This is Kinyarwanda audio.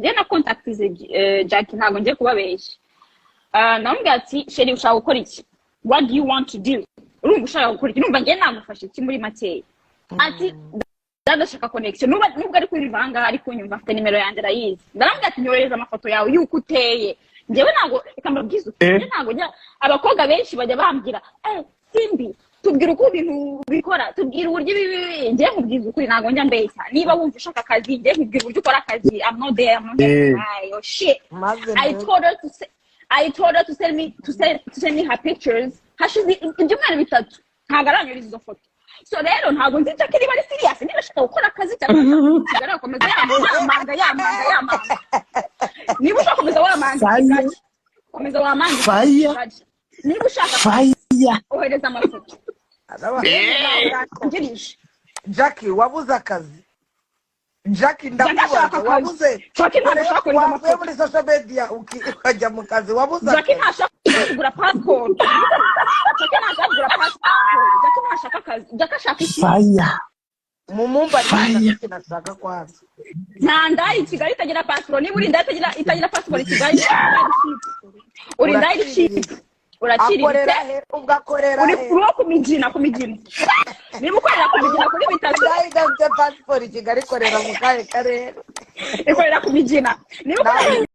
Njye na contactize Jackie, ntabwo ngiye kubabeshya. Ah, ndamubwira ati: "Chérie, ushaka gukora iki? What do you want to do? Urumva ushaka gukora iki? Numva njye nagufasha iki muri makeya?" Ati: "Ndashaka connection." Nubwo ari kuri vanga, ari kunyumva, afite nimero yanjye, arayizi. Ndaramubwira ati: "Nyohereza amafoto yawe y'uko uteye." Njyewe ntabwo, reka mbabwize ukuri, njye ntabwo njya, abakobwa benshi bajya bambwira: "Eh, Simbi, tubwira uko ibintu bikora, tubwira uburyo ibi ibi." Njye nkubwiza ukuri, ntabwo njya mbeshya. Niba wumva ushaka akazi, njye nkubwira uburyo ukora akazi. I'm not there, I'm not there to lie or shit. Maze I mbere told her to say, I told her to send me her pictures. Hashize ibyumweru 3, ntabwo aranyuriza izo foto. So rero ntabwo nzi Jackie niba ari serious, niba ashaka gukora akazi cyangwa ashaka Kigali agakomeza yamanga, yamanga, yamanga. Niba ushaka komeza wamanga Fire. Kigali, komeza wamanga Fire. Kigali. Niba ushaka Fire. ohereza amafoto ngirije. Jackie, wabuze akazi? Jackie, Jackie ndakubaza. ashaka akazi. Wabuze Jackie ntabwo ashaka kohereza wavuye amafoto. muri social media ukajya mu kazi, wabuze Jackie akazi? ntashaka kugura passport. Jackie ntashaka kugura passport. Jackie ntashaka akazi. Jackie ashaka iki? Fire. Mumumbarize. Fire. Ikintu ashaka kwanza. Nta ndaya i Kigali itagira pasiporo. Niba uri indaya itagira pasiporo i Kigali, uri indaya iri cheap, uraciriritse. Akorera he ubwo? Akorera Uri he? uri uwo ku Migina, ku Migina. Niba ukorera ku Migina kuri bitatu. Indaya idafite pasiporo i Kigali ikorera mu kahe karere? Ikorera ku Migina. Niba ukorera